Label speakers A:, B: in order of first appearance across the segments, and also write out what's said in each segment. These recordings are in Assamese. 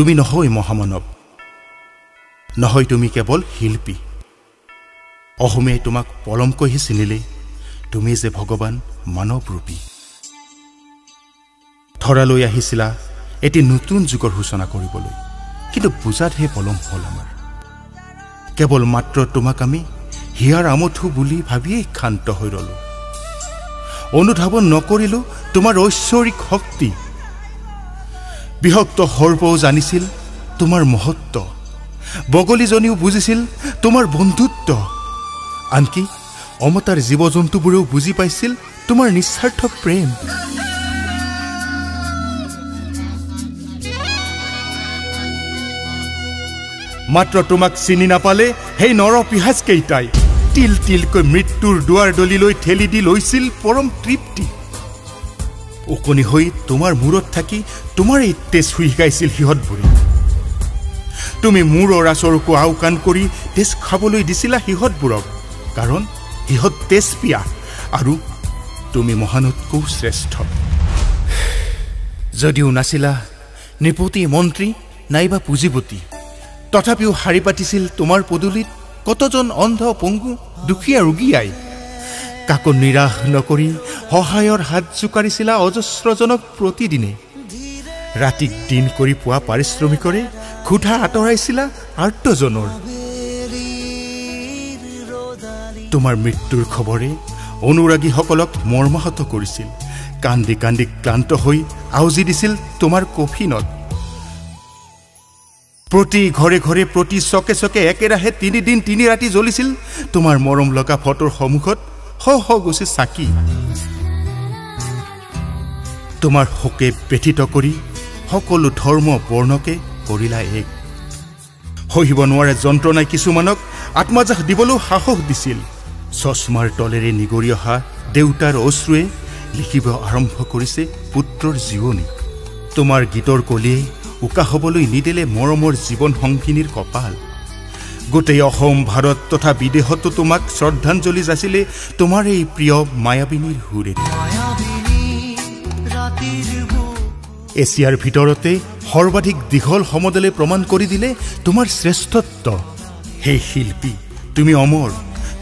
A: তুমি নহয় মহামানৱ, নহয় তুমি কেৱল শিল্পী। অসমীয়াই তোমাক পলমকৈহে চিনিলে, তুমি যে ভগৱান মানৱৰূপী। ধৰালৈ আহিছিলা এটি নতুন যুগৰ সূচনা কৰিবলৈ, কিন্তু বুজাতহে পলম হ'ল আমাৰ। কেৱল মাত্ৰ তোমাক আমি হিয়াৰ আমঠু বুলি ভাবিয়েই ক্ষান্ত হৈ ৰলোঁ, অনুধাৱন নকৰিলোঁ তোমাৰ ঐশ্বৰিক শক্তি। বিভক্ত সৰ্পও জানিছিল তোমাৰ মহত্ব, বগলীজনীও বুজিছিল তোমাৰ বন্ধুত্ব, আনকি অমতাৰ জীৱ জন্তুবোৰেও বুজি পাইছিল তোমাৰ নিস্বাৰ্থ প্ৰেম। মাত্ৰ তোমাক চিনি নাপালে সেই নৰপিহাজকেইটাই তিল তিলকৈ মৃত্যুৰ দুৱাৰ দলিলৈ ঠেলি দি লৈছিল পৰম তৃপ্তি। ওকণি হৈ তোমাৰ মূৰত থাকি তোমাৰ এই তেজ শুই গাইছিল সিহঁতবোৰে। তুমি মূৰৰ আচৰকো আওকাণ কৰি তেজ খাবলৈ দিছিলা সিহঁতবোৰক, কাৰণ সিহঁত তেজপিয়া আৰু তুমি মহানতকৈও শ্ৰেষ্ঠ। যদিও নাছিলা নৃপতি মন্ত্ৰী নাইবা পুঁজিপতি, তথাপিও শাৰী পাতিছিল তোমাৰ পদূলিত কতজন অন্ধ পংগু দুখীয়া ৰোগীয়াই। কাকো নিৰাশ নকৰি সহায়ৰ হাত জোকাৰিছিলা অজস্ৰজনক প্ৰতিদিনে। ৰাতিক দিন কৰি পোৱা পাৰিশ্ৰমিকৰে ক্ষুধা আঁতৰাইছিলা আৰ্তজনৰ। তোমাৰ মৃত্যুৰ খবৰে অনুৰাগীসকলক মৰ্মাহত কৰিছিল, কান্দি কান্দি ক্লান্ত হৈ আউজি দিছিল তোমাৰ কফিনত। প্ৰতি ঘৰে ঘৰে প্ৰতি চকে চকে একেৰাহে তিনিদিন তিনি ৰাতি জ্বলিছিল তোমাৰ মৰম লগা ফটোৰ সন্মুখত শ শ গছি চাকি। তোমাৰ শোকে ব্যথিত কৰি সকলো ধৰ্ম বৰ্ণকে কৰিলা এক। সহিব নোৱাৰে যন্ত্ৰণাই কিছুমানক আত্মজাহ দিবলৈও সাহস দিছিল। চশমাৰ তলেৰে নিগৰি অহা দেউতাৰ অশ্ৰুৱে লিখিব আৰম্ভ কৰিছে পুত্ৰৰ জীৱনী। তোমাৰ গীতৰ কলিয়ে উকা হ'বলৈ নিদিলে মৰমৰ জীৱন সংগিনীৰ কপাল। গোটেই অসম ভাৰত তথা বিদেশতো তোমাক শ্ৰদ্ধাঞ্জলি যাচিলে তোমাৰ এই প্ৰিয় মায়াবিনীৰ সুৰেৰে। এছিয়াৰ ভিতৰতে সৰ্বাধিক দীঘল সমদলে প্ৰমাণ কৰি দিলে তোমাৰ শ্ৰেষ্ঠত্ব। সেই শিল্পী, তুমি অমৰ,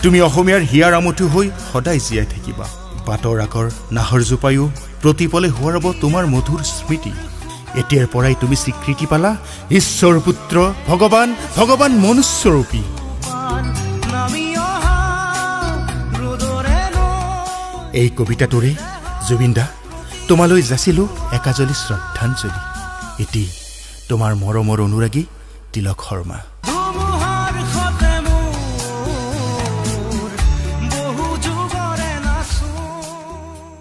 A: তুমি অসমীয়াৰ হিয়াৰ আমঠু হৈ সদায় জীয়াই থাকিবা। বাটৰ আগৰ নাহৰজোপায়ো প্ৰতিপলে সোঁৱৰাব তোমাৰ মধুৰ স্মৃতি। এতিয়াৰ পৰাই তুমি স্বীকৃতি পালা ঈশ্বৰ পুত্ৰ ভগৱান, ভগৱান মনুষ্যৰূপী। এই কবিতাটোৰে জুবিন দা তোমালৈ যাচিলোঁ একাজলি শ্ৰদ্ধাঞ্জলি। এটি তোমাৰ মৰমৰ অনুৰাগী তিলক শৰ্মা।